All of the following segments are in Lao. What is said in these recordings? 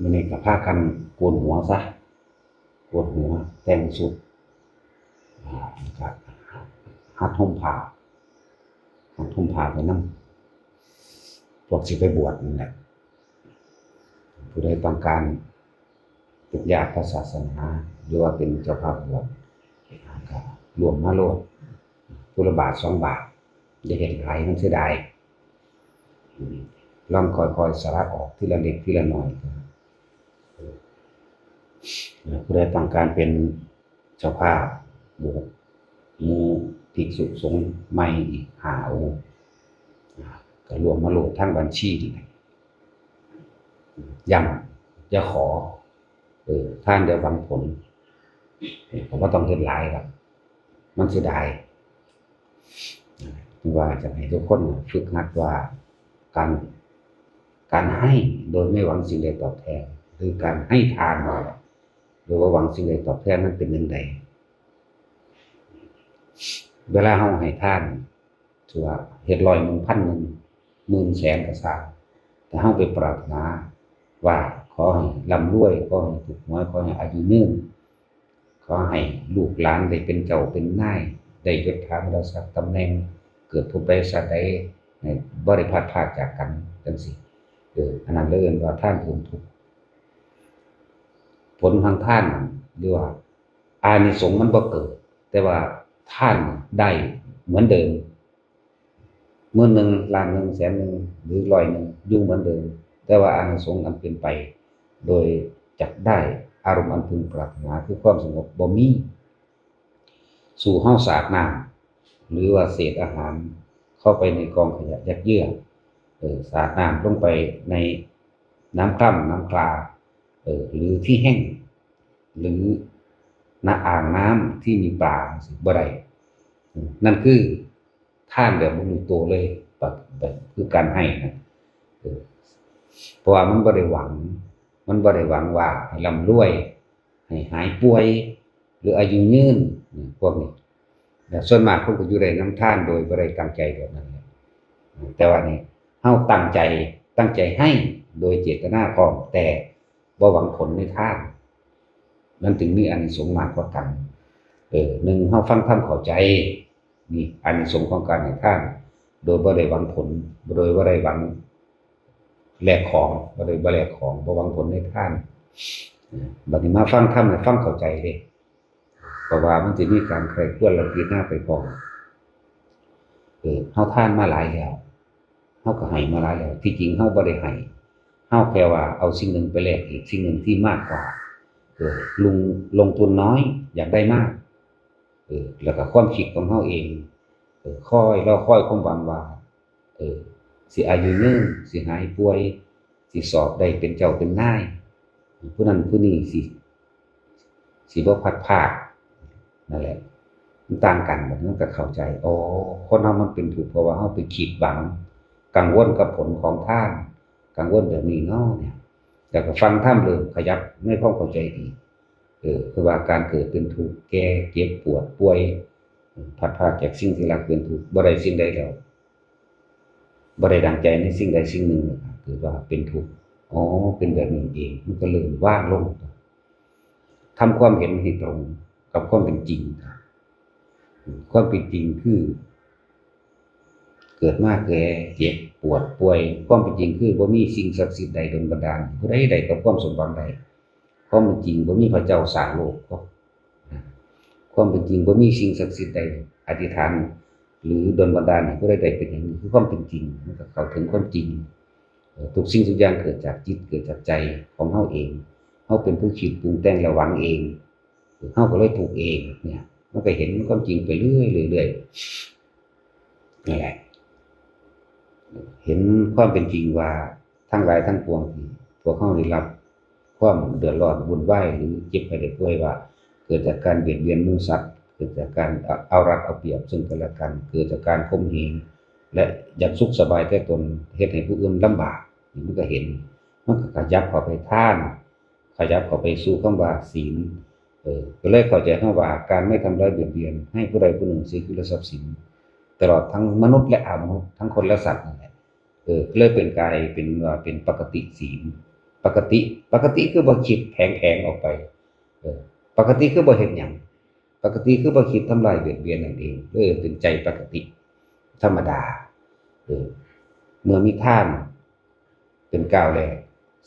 ມື້ນີ້ກໍພາກັນໂກນຫົວຊະ ໂກນຫົວ ແຕ່ງຊຸດ ອ່າ ແລ້ວກໍຮັດຫົ່ມຜ້າ ຮັດຫົ່ມຜ້າໄປນຳ ພວກຊິໄປບວດນັ້ນແຫຼະ. ຜູ້ໃດຕ້ອງການເປັນຍາດພະສາສະໜາ ຫຼືວ່າເປັນເຈົ້າພາບບວດ ກໍລວມມາໂລດ ຜູ້ລະບາດສອງບາດ ຢ່າເຮັດຫຼາຍ ມັນເສຍດາຍ. ລອງຄ່ອຍໆສະຫຼະອອກທີລະເລັກທີລະໜ້ອຍ. ຜູ້ໃດຕ້ອງການເປັນເຈົ້າພາບບວດ ໝູ່ພິກສຸສົງໃໝ່ອີກຫ້າອົງ ກໍລວມມາໂລດທາງບັນຊີນີ້ແຫຼະ. ຢ້ຳ ຢ່າຂໍ ເອີ ທານຢ່າຫວັງຜົນ ກໍບໍ່ຕ້ອງເຮັດຫຼາຍດອກ ມັນເສຍດາຍ. ຈຶ່ງວ່າຈະໃຫ້ທຸກຄົນຝຶກຫັດວ່າ ການ ການໃຫ້ໂດຍໄມ່ຫວັງສິ່ງໃດຕອບແທນ ຫຼື ການໃຫ້ທານໂດຍບໍ່ຫວັງສິ່ງໃດຕອບແທນ ມັນເປັນຈັ່ງໃດ? ເວລາເຮົາໃຫ້ທານ ຖືວ່າເຮັດຮ້ອຍໜຶ່ງ ພັນໜຶ່ງ ໝື່ນ ແສນກໍຊ່າງ ແຕ່ເຮົາໄປປາດຖະໜາວ່າ ຂໍໃຫ້ລ່ຳລວຍ ຂໍໃຫ້ຖືກຫວຍ ຂໍໃຫ້ອາຍຸຍືນ ຂໍໃຫ້ລູກຫຼານໄດ້ເປັນເຈົ້າເປັນນາຍ ໄດ້ຍົດຖາບັນດາສັກຕຳແໜ່ງ ເກີດພົບໃດຊາດໃດ ໃຫ້ບໍ່ໄດ້ພລັດພາກຈາກກັນ ຈັ່ງຊີ້ ເອີ ອັນນັ້ນເອີ້ນວ່າທານເພີ່ມທຸກ. ຜົນທາງທານ ຫຼືວ່າອານິສົງມັນບໍ່ເກີດ ແຕ່ວ່າທານໄດ້ເໝືອນເດີມ. ໝື່ນໜຶ່ງ ລ້ານໜຶ່ງ ແສນໜຶ່ງ ຫຼື ຮ້ອຍໜຶ່ງ ຢູ່ເໝືອນເດີມ ແຕ່ວ່າອານິສົງອັນເປັນໄປໂດຍຈັກໄດ້ອາລົມອັນເພິ່ງປາດຖະໜາ ຄືຄວາມສະຫງົບ ບໍ່ມີ. ສູ່ເຮົາສາດນ້ຳ ຫຼືວ່າເສດອາຫານເຂົ້າໄປໃນກອງຂະຫຍະຍັດເຢື້ອ ເອີ ສາດນ້ຳລົງໄປໃນນ້ຳຄຳ ນ້ຳຄາ ເອີ ຫຼືທີ່ແຫ້ງ ຫຼືນະອ່າງນ້ຳທີ່ມີປາ ຈັ່ງຊີ້ ບໍ່ໄດ້. ນັ້ນຄືທານແບບບໍ່ຮູ້ໂຕເລີຍ ແບບ ແບບຄືການໃຫ້ນະ ເອີ ເພາະວ່າມັນບໍ່ໄດ້ຫວັງ ມັນບໍ່ໄດ້ຫວັງວ່າໃຫ້ລ່ຳລວຍ ໃຫ້ຫາຍປ່ວຍ ຫຼືອາຍຸຍືນ ພວກນີ້. ແລະສ່ວນມາກຄົນກໍຢູ່ໄດ້ນຳທານໂດຍບໍ່ໄດ້ຕັ້ງໃຈແບບນັ້ນແຫຼະ. ແຕ່ວ່ານີ້ເຮົາຕັ້ງໃຈ ຕັ້ງໃຈໃຫ້ໂດຍເຈດຕະນາພ້ອມ ແຕ່ບໍ່ຫວັງຜົນໃນທານ ມັນຈຶ່ງມີອານິສົງມາກກວ່າກັນ. ເອີ ໜຶ່ງ ເຮົາຟັງທຳເຂົ້າໃຈ ນີ້ອານິສົງຂອງການໃຫ້ທານ ໂດຍບໍ່ໄດ້ຫວັງຜົນ ໂດຍບໍ່ໄດ້ຫວັງ ແລກຂອງ ບໍ່ໄດ້ ບໍ່ແລກຂອງ ບໍ່ຫວັງຜົນໃນທານ. ບັດນີ້ມາຟັງທຳໃຫ້ຟັງເຂົ້າໃຈເດ້ ເພາະວ່າມັນຊິມີການໃຄ່ຄວນ ແລະ ພິຈາລະນາໄປພ້ອມ. ເອີ ເຮົາທານມາຫຼາຍແລ້ວ ເຮົາກໍໃຫ້ມາຫຼາຍແລ້ວ ທີ່ຈິງເຮົາບໍ່ໄດ້ໃຫ້ ເຮົາແຄ່ວ່າເອົາສິ່ງໜຶ່ງໄປແລກອີກສິ່ງໜຶ່ງທີ່ມາກກວ່າ ເອີ ລົງ ລົງທຶນນ້ອຍ ຢາກໄດ້ມາກ ເອີ ແລ້ວກໍຄວາມຄິດຂອງເຮົາເອງ ເອີ ຄອຍ ລໍຄອຍຄວາມຫວັງວ່າ ເອີ ຊິອາຍຸຍືນ ຊິຫາຍປ່ວຍ ຊິສອບໄດ້ເປັນເຈົ້າເປັນນາຍ ຜູ້ນັ້ນຜູ້ນີ້ຊິ ຊິບໍ່ພັດພາກ ນັ້ນແຫຼະ ມັນຕ່າງກັນ. ບັດນີ້ມັນກໍເຂົ້າໃຈ ອໍ ຄົນເຮົາມັນເປັນທຸກ ເພາະວ່າເຮົາໄປຄິດຫວັງ ກັງວົນກັບຜົນຂອງທານ ກັງວົນແບບນີ້ເນາະ ແລ້ວກໍຟັງທຳ ເລີ່ມຂະຫຍັບໃນຄວາມເຂົ້າໃຈອີກ ເອີ ຄືວ່າການເກີດເປັນທຸກ ແກ່ ເຈັບ ປວດ ປ່ວຍ ພັດພາກຈາກສິ່ງທີ່ຮັກ ເປັນທຸກ ບໍ່ໄດ້ສິ່ງໃດແລ້ວ ບໍ່ໄດ້ດັ່ງໃຈໃນສິ່ງໃດສິ່ງໜຶ່ງ ເກີດວ່າເປັນທຸກ ອໍ ເປັນແບບນີ້ເອງ ມັນກໍເລີ່ມວາງລົງ ທຳຄວາມເຫັນໃຫ້ຕົງກັບຄວາມເປັນຈິງ. ຄວາມເປັນຈິງຄື ເກີດມາແກ່ເຈັບປວດປ່ວຍ ຄວາມເປັນຈິງຄືບໍ່ມີສິ່ງສັກສິດໃດດົນບັນດານຜູ້ໃດໄດ້ກັບຄວາມສົມຫວັງໃດ. ຄວາມເປັນຈິງບໍ່ມີພະເຈົ້າສ້າງໂລກ ຄວາມເປັນຈິງບໍ່ມີສິ່ງສັກສິດໃດອະທິຖານ ຫຼື ດົນບັນດານໃຫ້ຜູ້ໃດໄດ້ເປັນຫຍັງ ນີ້ຄືຄວາມເປັນຈິງ ມັນກໍເຂົ້າເຖິງຄວາມຈິງ. ເອີ ທຸກສິ່ງທຸກຢ່າງເກີດຈາກຈິດ ເກີດຈາກໃຈຂອງເຮົາເອງ ເຮົາເປັນຜູ້ຄິດປຸງແຕ່ງ ແລະ ຫວັງເອງ ເຮົາກໍເລີຍທຸກເອງ ເນີ້ຍ ມັນກໍເຫັນຄວາມຈິງໄປເລື້ອຍໆ ນັ້ນແຫຼະ ເຫັນຄວາມເປັນຈິງວ່າ ທັງຫຼາຍທັງປວງທີ່ພວກເຮົາໄດ້ຮັບຄວາມເດືອດຮ້ອນວຸ້ນວາຍ ຫຼື ເຈັບໄຂ້ໄດ້ປ່ວຍ ວ່າເກີດຈາກການບຽດບຽນໝູ່ສັດ ເກີດຈາກການເອົາ ເອົາລັດເອົາປຽບເຊິ່ງກັນແລະກັນ ເກີດຈາກການຂົ່ມເຫງ ແລະ ຢາກສຸກສະບາຍແຕ່ຕົນ ເຮັດໃຫ້ຜູ້ອື່ນລຳບາກ ນີ້ມັນກໍເຫັນ ມັນກໍຂະຫຍັບເຂົ້າໄປທານ ຂະຫຍັບເຂົ້າໄປສູ່ຄຳວ່າສິນ ເອີ ກໍເລີຍເຂົ້າໃຈຄຳວ່າ ການໄມ່ທຳຮ້າຍບຽດບຽນໃຫ້ຜູ້ໃດຜູ້ໜຶ່ງເສຍຊີວິດ ແລະ ຊັບສິນ ຕະຫຼອດທັງມະນຸດ ແລະ ອະມະນຸດ ທັງຄົນ ແລະ ສັດນັ້ນແຫຼະ ເອີ ກໍເລີຍເປັນ ກາຍເປັນວ່າເປັນປະກະຕິສິນ ປະກະຕິ ປະກະຕິຄືບໍ່ຄິດແຜງໆອອກໄປ. ເອີ ປະກະຕິຄືບໍ່ເຮັດຫຍັງ? ປະກະຕິຄືບໍ່ຄິດທຳລາຍບຽດບຽນນັ້ນເອງ. ເອີ ເປັນໃຈປະກະຕິທຳມະດາ. ເອີ ເມື່ອມີທານເປັນກ້າວແລກ,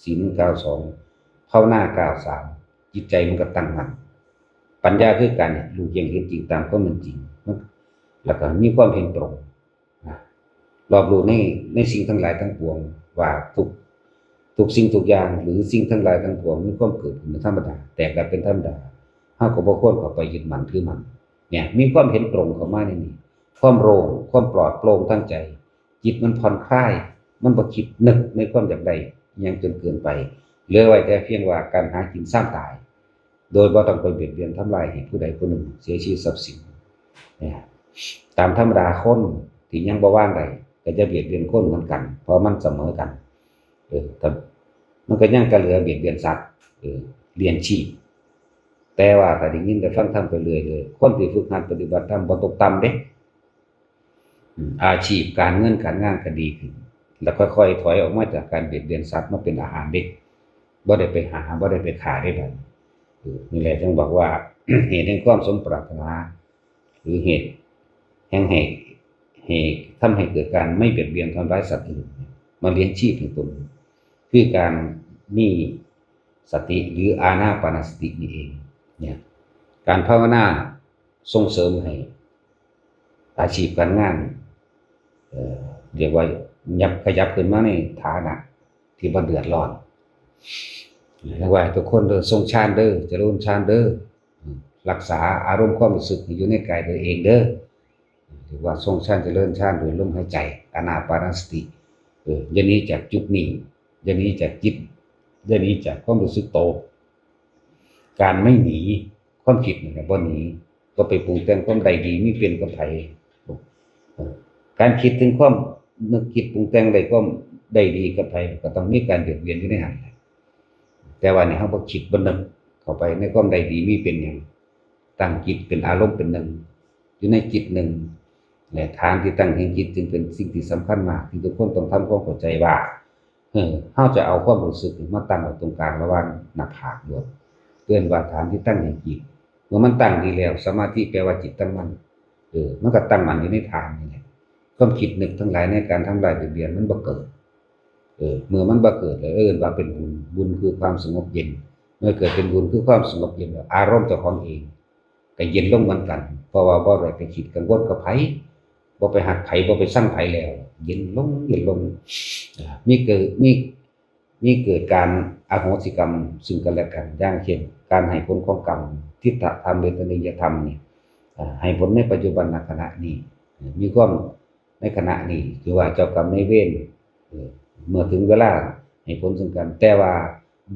ສິນກ້າວສອງ, ພາວະນາກ້າວສາມ, ຈິດໃຈມັນກໍຕັ້ງໝັ້ນ. ປັນຍາຄືການຮູ້ແຈ້ງເຫັນຈິງຕາມຄວາມເປັນຈິງ, ແລ້ວກໍມີຄວາມເຫັນຕົງ ນະ ລອບຮູ້ໃນ ໃນສິ່ງທັງຫຼາຍທັງປວງ ວ່າທຸກ ທຸກສິ່ງທຸກຢ່າງ ຫຼື ສິ່ງທັງຫຼາຍທັງປວງມີຄວາມເກີດຂຶ້ນເປັນທຳມະດາ, ແຕກດັບເປັນທຳມະດາ. ເຮົາກໍບໍ່ຄວນເຂົ້າໄປຍຶດໝັ້ນຖືໝັ້ນ. ເນຍ ມີຄວາມເຫັນຕົງເຂົ້າມາໃນນີ້, ຄວາມໂລ່ງ ຄວາມປອດໂປ່ງທາງໃຈ, ຈິດມັນຜ່ອນຄລາຍ, ມັນບໍ່ຄິດນຶກໃນຄວາມຢາກໄດ້ຫຍັງຈົນເກີນໄປ, ເຫຼືອໄວ້ແຕ່ພຽງວ່າການຫາກິນຊາມຕາຍ ໂດຍບໍ່ຕ້ອງໄປບຽດບຽນທຳລາຍໃຫ້ຜູ້ໃດຜູ້ໜຶ່ງເສຍຊີວິດຊັບສິນ. ເນຍ ຕາມທຳມະດາຄົນທີ່ຍັງບໍ່ວາງໄດ້ ກໍຈະບຽດບຽນຄົນເໝືອນກັນ ເພາະມັນສະເໝີກັນ. ເອີ ກໍ ມັນກໍຍັງກະເຫຼືອບຽດບຽນສັດ ເອີ ລ້ຽງຊີບ. ແຕ່ວ່າຖ້າໄດ້ຍິນໄດ້ຟັງທຳໄປເລື້ອຍໆ ຄົນທີ່ຝຶກຫັດປະຕິບັດທຳບໍ່ຕົກຕ່ຳເດ້. ອາ ອາຊີບການເງິນການງານກໍດີຂຶ້ນ ແລ້ວຄ່ອຍໆຖອຍອອກມາຈາກການບຽດບຽນສັດມາເປັນອາຫານເດ້, ບໍ່ໄດ້ໄປຫາ ບໍ່ໄດ້ໄປຂ້າເດ້ບັດນີ້. ເອີ ນີ້ແຫຼະຈຶ່ງບອກວ່າ ເຫດແຫ່ງຄວາມສົມປາດຖະໜາ ຫຼື ເຫດແຫ່ງໃຫ້ ໃຫ້ ທຳໃຫ້ເກີດການໄມ່ບຽດບຽນທຳລາຍສັດອື່ນ ມາລ້ຽງຊີບໃຫ້ຕົນ ຄືການມີສະຕິ ຫຼື ອານາປານະສະຕິນີ້ເອງ. ເນຍ ການພາວະນາສົ່ງເສີມໃຫ້ ອາຊີບການງານ ເອີ ຮຽກວ່າຍັບ ຂະຫຍັບຂຶ້ນມາໃນຖານະທີ່ບໍ່ເດືອດຮ້ອນ. ຮຽກວ່າໃຫ້ທຸກຄົນເດີ ຊົງຊານເດີ ຈະເລີນຊານເດີ ອາ ຮັກສາອາລົມຄວາມຮູ້ສຶກໃຫ້ຢູ່ໃນກາຍໂດຍເອງເດີ. ຮຽກວ່າຊົງຊານ ຈະເລີນຊານໂດຍລົມຫາຍໃຈ ອານາປານະສະຕິ. ເອີ ຢ່າໜີຈາກຈຸດນີ້, ຢ່າໜີຈາກຈິດ, ຢ່າໜີຈາກຄວາມຮູ້ສຶກໂຕ. ການໄມ່ໜີຄວາມຄິດນີ້ແຫຼະ ບໍ່ໜີ, ບໍ່ໄປປຸງແຕ່ງຄວາມໄດ້ດີມີເປັນກັບໃຜ. ເອີ ການຄິດເຖິງຄວາມ ນຶກຄິດປຸງແຕ່ງໄດ້ຄວາມໄດ້ດີກັບໃຜ ກໍຕ້ອງມີການວຽນຢູ່ໃນຫັ້ນແຫຼະ. ແຕ່ວ່ານີ້ເຮົາບໍ່ຄິດບໍ່ນຶກເຂົ້າໄປໃນຄວາມໄດ້ດີມີເປັນຫຍັງ, ຕັ້ງຈິດເປັນອາລົມເປັນໜຶ່ງ ຢູ່ໃນຈິດໜຶ່ງ ແລະ ຖານທີ່ຕັ້ງແຫ່ງຈິດຈຶ່ງເປັນສິ່ງທີ່ສຳຄັນມາກ ທີ່ທຸກຄົນຕ້ອງທຳຄວາມເຂົ້າໃຈວ່າ ເອີ ເຮົາຈະເອົາຄວາມຮູ້ສຶກນີ້ມາຕັ້ງໄວ້ຕົງກາງລະຫວ່າງໜ້າຜາກດ້ວຍ ເອີ້ນວ່າຖານທີ່ຕັ້ງແຫ່ງຈິດ. ເມື່ອມັນຕັ້ງດີແລ້ວ ສະມາທິແປວ່າຈິດຕັ້ງໝັ້ນ, ເອີ ມັນກໍຕັ້ງໝັ້ນຢູ່ໃນຖານນີ້ແຫຼະ. ຄວາມຄິດນຶກທັງຫຼາຍໃນການທຳລາຍບຽດບຽນມັນບໍ່ເກີດ. ເອີ ເມື່ອມັນບໍ່ເກີດແລ້ວ ເອີ້ນວ່າເປັນບຸນ, ບຸນຄືຄວາມສະຫງົບເຢັນ. ເມື່ອເກີດເປັນບຸນຄືຄວາມສະຫງົບເຢັນແລ້ວ ອາລົມເຈົ້າຂອງເອງກໍເຢັນລົງເໝືອນກັນ, ເພາະວ່າບໍ່ໄດ້ໄປຄິດກັງວົນກັບໃຜ, ບໍ່ໄປຮັກໃຜ, ບໍ່ໄປຊັງໃຜແລ້ວ ເຢັນລົງ, ເຢັນລົງ. ເອີ ມີເກີດ, ມີ, ມີເກີດການອະໂຫສິກຳຊຶ່ງກັນແລະກັນ, ຢ່າງເຊັ່ນ ການໃຫ້ຜົນຂອງກຳ, ທິດຖະທຳ, ເວທະນີຍະທຳນີ້, ເອີ ໃຫ້ຜົນໃນປັດຈຸບັນນະຂະນະນີ້, ເອີ ມີຄວາມ ໃນຂະນະນີ້ ຄືວ່າເຈົ້າກຳນາຍເວນ ເອີ ເມື່ອເຖິງເວລາໃຫ້ຜົນເຊິ່ງກັນ, ແຕ່ວ່າ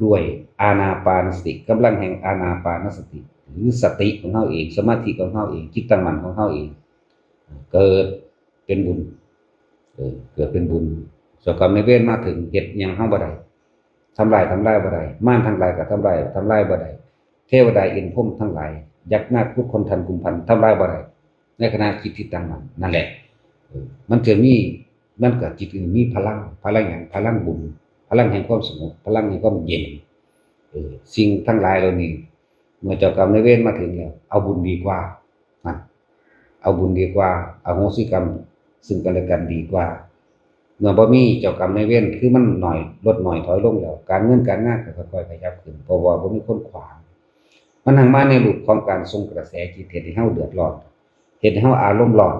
ດ້ວຍອານາປານະສະຕິ, ກຳລັງແຫ່ງອານາປານະສະຕິ ຫຼື ສະຕິຂອງເຮົາເອງ, ສະມາທິຂອງເຮົາເອງ, ຈິດຕັ້ງໝັ້ນຂອງເຮົາເອງ ເກີດເປັນບຸນ, ເອີ ເກີດເປັນບຸນ. ເຈົ້າກຳນາຍເວນມາເຖິງ ເຮັດຫຍັງເຮົາບໍ່ໄດ້, ທຳລາຍ, ທຳລາຍບໍ່ໄດ້, ມານທັງຫຼາຍກໍທຳລາຍ, ທຳລາຍບໍ່ໄດ້. ເທວະດາອິນພົມທັງຫຼາຍ, ຍັກນາກຄຸດຄົນທັນກຸມພັນ ທຳລາຍບໍ່ໄດ້ ໃນຂະນະຈິດທີ່ຕັ້ງໝັ້ນນັ້ນແຫຼະ. ເອີ ມັນຈະມີ, ມັນກໍຈິດມີພະລັງ, ພະລັງຫຍັງ? ພະລັງບຸນ, ພະລັງແຫ່ງຄວາມສະຫງົບ, ພະລັງແຫ່ງຄວາມເຢັນ. ເອີ ສິ່ງທັງຫຼາຍເຫຼົ່ານີ້ ເມື່ອເຈົ້າກຳນາຍເວນມາເຖິງແລ້ວ ເອົາບຸນດີກວ່າ. ນະ ເອົາບຸນດີກວ່າ, ອະໂຫສິກຳຊຶ່ງກັນແລະກັນດີກວ່າ. ເມື່ອບໍ່ມີເຈົ້າກຳນາຍເວນ ຄືມັນໜ້ອຍ, ລົດໜ້ອຍຖອຍລົງແລ້ວ, ການເງິນການງານກໍຄ່ອຍໆຂະຫຍັບຂຶ້ນ, ເພາະວ່າບໍ່ມີຄົນຂວາງ. ມັນທັງມາໃນຮູບຂອງການສົ່ງກະແສຈິດ ເຮັດໃຫ້ເຮົາເດືອດຮ້ອນ, ເຮັດໃຫ້ເຮົາອາລົມຮ້ອນ.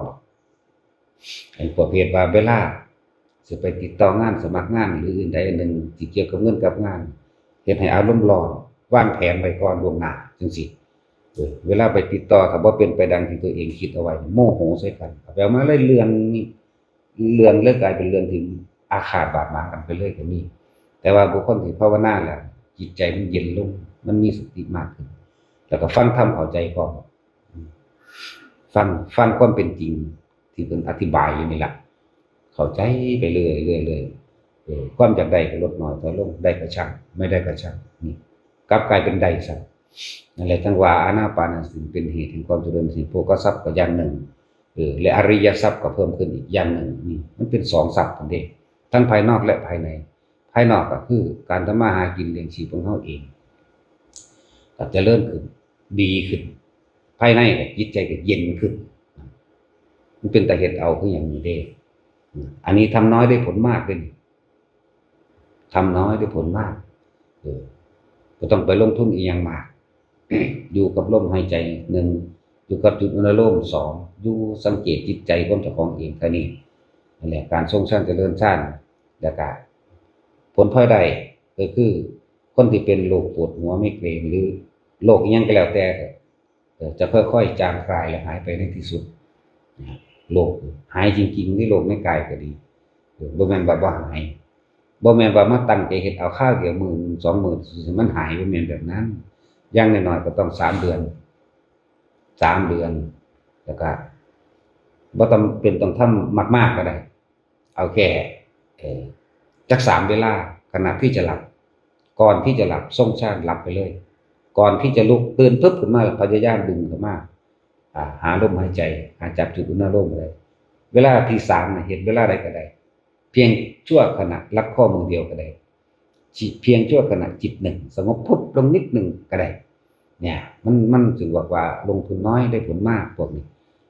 ເປັນປະເພດວ່າເວລາຊິໄປຕິດຕໍ່ງານ, ສະໝັກງານ ຫຼື ອື່ນໃດອັນໜຶ່ງທີ່ກ່ຽວກັບເງິນກັບງານ, ເຮັດໃຫ້ອາລົມຮ້ອນ, ວາງແຜນໄວ້ກ່ອນລ່ວງໜ້າຈັ່ງຊີ້. ເອີ ເວລາໄປຕິດຕໍ່ ຖ້າບໍ່ເປັນໄປດັ່ງທີ່ຕົວເອງຄິດເອົາໄວ້ ໂມໂຫໃສ່ກັນ, ເອົາໄປເອົາມາເລີຍເລື່ອງນີ້ ເລື່ອງເລີຍກາຍເປັນເລື່ອງທີ່ອາຄາດບາດໝາງກັນໄປເລີຍກໍມີ. ແຕ່ວ່າບຸກຄົນທີ່ພາວະນາແລ້ວ ຈິດໃຈມັນເຢັນລົງ, ມັນມີສະຕິມາກຂຶ້ນ, ແລ້ວກໍຟັງທຳເຂົ້າໃຈພ້ອມ, ຟັງ, ຟັງຄວາມເປັນຈິງ ທີ່ເພິ່ນອະທິບາຍຢູ່ນີ້ລະ, ເຂົ້າໃຈໄປເລື້ອຍໆ, ເອີ ຄວາມຢາກໄດ້ກໍລົດໜ້ອຍຖອຍລົງ, ໄດ້ກໍຊ່າງ, ໄມ່ໄດ້ກໍຊ່າງ, ນີ້ ກັບກາຍເປັນໄດ້ຊະ. ນັ້ນແຫຼະ ຈັ່ງວ່າອານາປານະສະຕິເປັນເຫດແຫ່ງຄວາມຈະເລີນ, ເປັນໂພຄະຊັບກໍຢ່າງໜຶ່ງ, ເອີ ແລະ ອະລິຍະຊັບກໍເພີ່ມຂຶ້ນອີກຢ່າງໜຶ່ງ. ນີ້ມັນເປັນສອງຊັບຫັ້ນເດ້, ທັງພາຍນອກ ແລະ ພາຍໃນ. າຍນອກກໍຄືການທຳມາຫາກິນລ້ຽງຊີບຂອງເຮົາເອງ ກໍຈະເລີນຂຶ້ນ ດີຂຶ້ນ ພາຍໃນກໍຈິດໃຈກໍເຢັນຂຶ້ນ. ມັນເປັນຕາເຮັດເອົາຄືຫຍັງນີ້ເດ້. ອັນນີ້ທຳນ້ອຍໄດ້ຜົນມາກເດ້ນີ້ ທຳນ້ອຍໄດ້ຜົນມາກ. ເອີ ບໍ່ຕ້ອງໄປລົງທຶນອີ່ຫຍັງມາກ. ຢູ່ກັບລົມຫາຍໃຈ ໜຶ່ງ ຢູ່ກັບຈຸດອະນຸໂລມ ສອງ ຢູ່ສັງເກດຈິດໃຈຂອງເຈົ້າຂອງເອງ ເທົ່ານີ້. ນັ້ນແຫຼະ ການຊົງຊານຈະເລີນຊານ ແລ້ວກະຜົນພອຍໄດ້ກໍຄື ຄົນທີ່ເປັນໂລກປວດຫົວໄມເກຣນ ຫຼື ໂລກອີ່ຫຍັງກໍແລ້ວແຕ່ ເອີ ຈະຄ່ອຍໆຈາງຄາຍ ແລະ ຫາຍໄປໃນທີ່ສຸດ. ໂລກຫາຍຈິງໆ ໃນໂລກໃນກາຍກໍດີ. ເອີ ບໍ່ແມ່ນວ່າບໍ່ຫາຍ ບໍ່ແມ່ນວ່າມາຕັ້ງໃຈເຮັດເອົາຄາວດຽວ ມື້ໜຶ່ງສອງມື້ ມັນຫາຍ ບໍ່ແມ່ນແບບນັ້ນ. ຢ່າງໜ້ອຍໆກໍຕ້ອງສາມເດືອນ ສາມເດືອນ ແລ້ວກະບໍ່ຈຳເປັນຕ້ອງທຳມາກໆກໍໄດ້. ເອົາແຄ່ ເອີ ຈັກສາມເວລາ ຂະນະທີ່ຈະຫຼັບ ກ່ອນທີ່ຈະຫຼັບ ຊົງຊານຫຼັບໄປເລີຍ. ກ່ອນທີ່ຈະລຸກ ຕື່ນປຶບຂຶ້ນມາ ພະຍາຍາມດຶງເຂົ້າມາ ອາ ຫາລົມຫາຍໃຈ ຫາຈັບຈຸດອະນຸໂລມກໍໄດ້. ເວລາທີສາມນະ ເຮັດເວລາໃດກໍໄດ້ ພຽງຊົ່ວຂະນະ ລັດຂໍ້ມືດຽວກໍໄດ້ ຊິພຽງຊົ່ວຂະນະຈິດໜຶ່ງ ສະຫງົບປຶບລົງນິດໜຶ່ງກໍໄດ້. ເນີ້ຍ ມັນ ມັນຈຶ່ງບອກວ່າລົງທຶນນ້ອຍໄດ້ຜົນມາກ ພວກນີ້.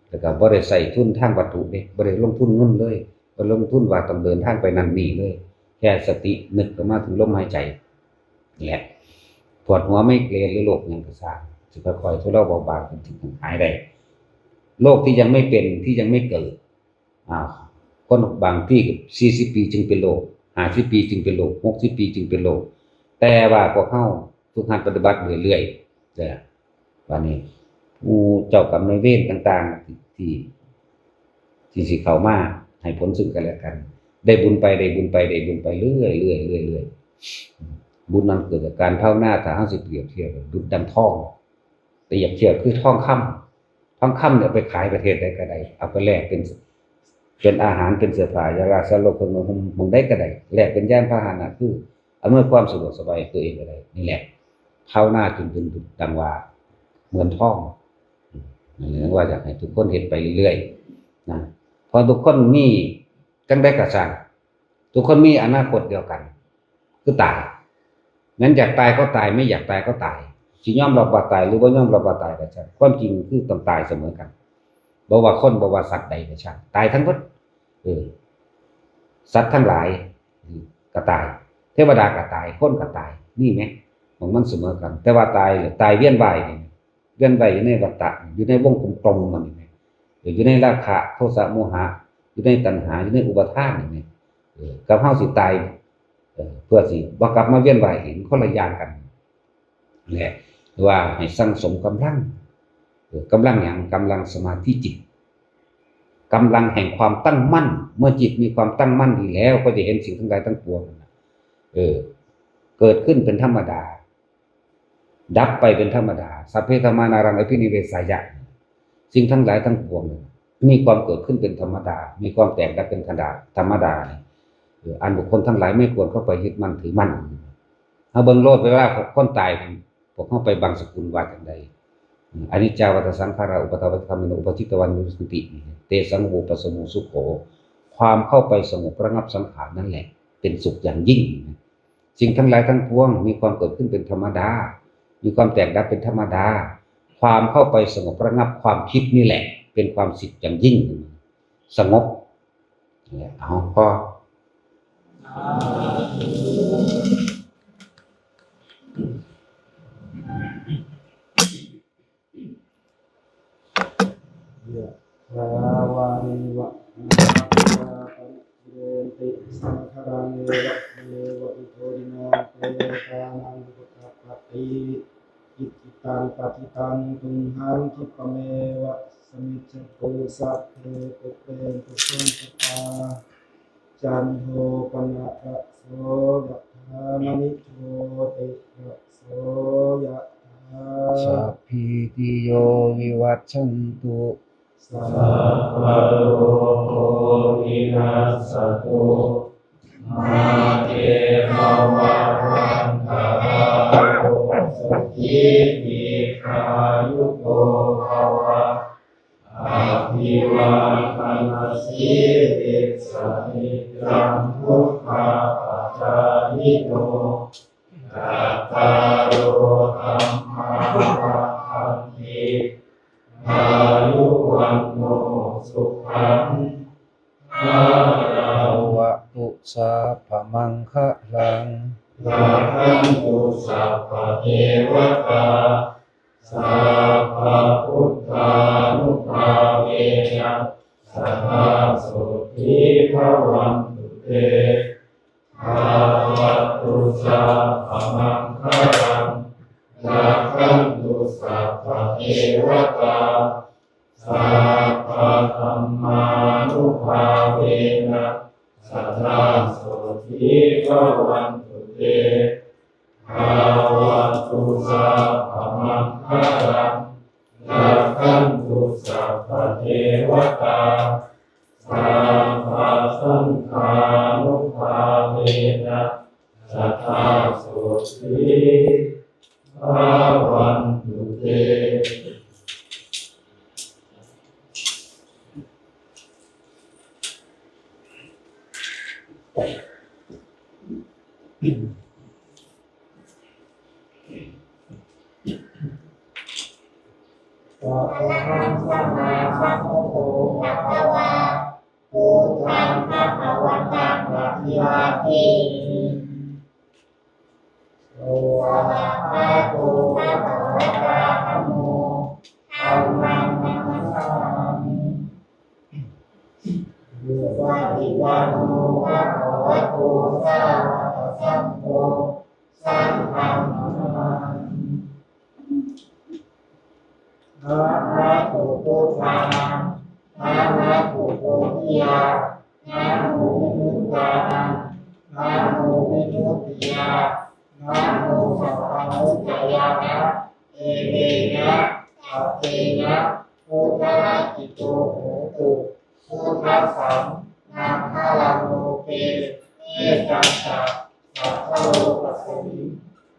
ແລ້ວກໍບໍ່ໄດ້ໃຊ້ທຶນທາງວັດຖຸເດ້ ບໍ່ໄດ້ລົງທຶນເງິນເລີຍ ບໍ່ລົງທຶນວ່າຕ້ອງເດີນທາງໄປນັ້ນນີ້ເລີຍ. ແຄ່ສະຕິນຶກເຂົ້າມາເຖິງລົມຫາຍໃຈ ແລະ ປວດຫົວໄມເກຣນ ຫຼື ໂລກຫຍັງກໍຊ່າງ ຊິຄ່ອຍໆທຸເລາເບົາບາງ ເປັນສິ່ງທີ່ຫາຍໄດ້. ໂລກທີ່ຍັງໄມ່ເປັນ ທີ່ຍັງໄມ່ເກີດ ອາ ຄົນບາງທີສີ່ສິບປີຈຶ່ງເປັນໂລກ ຫ້າສິບປີຈຶ່ງເປັນໂລກ ຫົກສິບປີຈຶ່ງເປັນໂລກ. ແຕ່ວ່າພວກເຮົາຝຶກຫັດປະຕິບັດເລື້ອຍໆ ເດີ ບາດນີ້ ໝູ່ເຈົ້າກຳນາຍເວນຕ່າງໆ ທີ່ ທີ່ຊິເຂົ້າມາໃຫ້ຜົນຊຶ່ງກັນແລະກັນ ໄດ້ບຸນໄປ ໄດ້ບຸນໄປ ໄດ້ບຸນໄປເລື້ອຍໆ ເລື້ອຍໆ. ບຸນນັ້ນເກີດຈາກການພາວນາ. ຖ້າເຮົາຊິປຽບທຽບ ດຸດດັ່ງທອງ ປຽບທຽບຄືທອງຄຳ ທອງຄຳນີ້ເອົາໄປຂາຍປະເທດໃດກໍໄດ້ ເອົາໄປແລກເປັນ ເປັນອາຫານ ເປັນເສື້ອຜ້າ ຢາຢາສາໂລ ເຄື່ອງນຸ່ງຫົ່ມ ໝ່ອງໃດກໍໄດ້ ແລກເປັນຍານພາຫະນະ ຄືອຳນວຍຄວາມສະດວກສະບາຍໃຫ້ຕົວເອງກໍໄດ້. ດັ່ງວ່າເໝືອນທອງ. ນັ້ນແຫຼະ ຈັ່ງວ່າຢາກໃຫ້ທຸກຄົນເຮັດໄປເລື້ອຍໆນະ ເພາະທຸກຄົນມີ ຈັ່ງໃດກໍຊ່າງ ທຸກຄົນມີອະນາຄົດດຽວກັນ ຄືຕາຍ. ແມ່ນຢາກຕາຍກໍຕາຍ ໄມ່ຢາກຕາຍກໍຕາຍ. ຊິຍອມຮັບວ່າຕາຍ ຫຼື ບໍ່ຍອມຮັບວ່າຕາຍກໍຊ່າງ ຄວາມຈິງຄືຕ້ອງຕາຍສະເໝີກັນ. ບໍ່ວ່າຄົນ ບໍ່ວ່າສັດໃດກໍຊ່າງ ຕາຍທັງໝົດ. ເອີ ສັດທັງຫຼາຍກໍຕາຍ ເທວະດາກໍຕາຍ ຄົນກໍຕາຍ ນີ້ແໝ ຂອງມັນສະເໝີກັນ. ແຕ່ວ່າຕາຍ ຕາຍວຽນວ່າຍນີ້ ວຽນໄຫວຢູ່ໃນວັດຕະ ຢູ່ໃນວົງກົມໆມັນນີ້ແມ່ນ ຢູ່ໃນລາຄະ ໂທສະ ໂມຫະ ຢູ່ໃນຕັນຫາ ຢູ່ໃນອຸປາທານນີ້ແມ່ນ. ເອີ ກັບເຮົາຊິຕາຍ ເອີ ເພື່ອຊິບໍ່ກັບມາວຽນວ່າຍອີກ ມັນຄົນລະຢ່າງກັນ. ແລະ ວ່າໃຫ້ສັ່ງສົມກຳລັງ ເອີ ກຳລັງຫຍັງ? ກຳລັງສະມາທິຈິດ ກຳລັງແຫ່ງຄວາມຕັ້ງໝັ້ນ. ເມື່ອຈິດມີຄວາມຕັ້ງໝັ້ນດີແລ້ວ ກໍຈະເຫັນສິ່ງທັງຫຼາຍທັງປວງ ເອີ ເກີດຂຶ້ນເປັນທຳມະດາ ດັບໄປເປັນທຳມະດາ. ສັບເພທຳມາ ນາລັງ ອະພິນິເວສາຍະ ສິ່ງທັງຫຼາຍທັງປວງ ມີຄວາມເກີດຂຶ້ນເປັນທຳມະດາ ມີຄວາມແຕກດັບເປັນທຳມະດາ. ເອີ ອັນບຸກຄົນທັງຫຼາຍໄມ່ຄວນເຂົ້າໄປຍຶດໝັ້ນຖືໝັ້ນ. ເຮົາເບິ່ງໂລດ ເວລາຄົນຕາຍ ພວກເຮົາໄປບັງສະກຸນວ່າຈັ່ງໃດ? ອະນິດຈາ ວັດຕະ ສັງຂາຣາ ອຸປາທາ ປັດຈະຄຳມິໂນ ອຸປາທິຕາ ວະນິໂຣດສັນຕິ ເຕສັງ ວະໂອປະສະໂມ ສຸໂຂ. ຄວາມເຂົ້າໄປສະຫງົບລະງັບສັງຂານນັ້ນແຫຼະ ເປັນສຸກຢ່າງຍິ່ງ. ສິ່ງທັງຫຼາຍທັງປວງມີຄວາມເກີດຂຶ້ນເປັນທຳມະດາ ມີຄວາມແຕກດັບເປັນທຳມະດາ. ຄວາມເຂົ້າໄປສະຫງົບລະງັບຄວາມຄິດນີ້ແຫຼະ ເປັນຄວາມສຸກຢ່າງຍິ່ງ ສະຫງົບ. ເອົາ ພໍ. ຍະຖາ ວາລິວະ หา ปู รา ปะริ ปู เรน ติ สัง ขะ รัง เอ วะ เม วะ อิ โต ทิ นัง เป ตา นัง อุป กัป ปะ ติ อิ จิ ตัง ปะ ฏิ ตัง ตุมหัง คิ ปะ เม วะ สะ มิช ฉะ ตุ สะ พ เพ ปุ เร น ตุ สัง ก ปา จัน โท ปะ นะ ระ โส ยะ ถา มะ ณิ โช ติ ระ โส ยะ ถา สัพ พี ติ โย วิ วัช ชัน ตุ สัพ พะ โร โค วิ นัส สะ ตุ มะ เต ภะ วะ วัน ตะ รา โย สุ ขี ที ฆา ยุ โก ภะ วะ อะ ภิ วา ทะ นะ สี ลิ สะ นิ จัง วุ ฒา ปะ จา ยิ ໂນ ຈັດຕາໂລ ທຳມາ ວັດທັນຕິ ອາຍຸ ວັນໂນ ສຸຂັງ ພະລັງ ພະວະຕຸ ສັບພະມັງຄະລັງ ລັກຂັນຕຸ ສັບພະເທວະຕາ ສັບພະພຸດທານຸພາເວນະ ສະດາໂສທີພະວັນຕຸເຕ ພະວະຕຸ ສັບພະມັງຄະລັງ ລັກຂັນຕຸ ສັບພະເທວະຕາ ສັບພະທຳມານຸພາເວນະ ສະດາໂສທີພະວັນຕຸເຕ ພະວະຕຸ ສັບພະມັງຄະລັງ ລັກຂັນຕຸ ສັບພະເທວະຕາ ສັບພະສັງຄານຸພາເວນະ ສະດາໂສທີພະວັນຕຸເຕ. ອະລະຫັງ ສຳມາສຳພຸດໂທ ພະຄະວາ ພຸດທັງ ພະຄະວັນຕັງ ອະພິວາເທມິ. ສະວາກຂາໂຕ ພະຄະວະຕາ ທຳໂມ ທຳມັງ ນະມັດສາມິ. ສຸປະຕິປັນໂນ ພະຄະວະໂຕ ສາວະກະສັງໂຄ ສັງຄັງ ນະມາມິ. ນະມະຕຸ ພຸດທານັງ ນະມະຕຸ ໂພທິຍາ ນະໂມ ວິມຸດຕານັງ ນະໂມ ວິມຸດຕິຍາ ນະໂມ ສັບພະມຸດຕະຍານະ ເອເຕນະ ສັບເຕນະ ພຸດທະລາກິດໂຕ ໂຫຕຸ ພຸດທັສສັງ ມັງຄະລັງ ໂລເກ ເມຕຕາ ສະ ສັບພະໂລກັສມິງ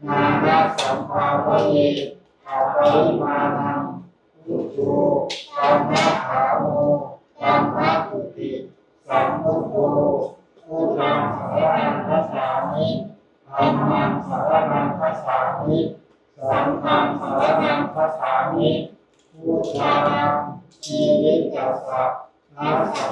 ນາມະ ສຳພາວະເຍ ອະປະລິມານັງ ພຸດໂທ ທຳມະທາໂມ ທຳມະຕຸຕິ ສຳພຸດໂທ ພຸດທັງ ສະລະນັງ ຄັດສາມິ ທຳມັງ ສະລະນັງ ຄັດສາມິ ສັງຄັງ ສະລະນັງ ຄັດສາມິ ພຸດທານັງ ຈີວິຕະສະ ນັດສະ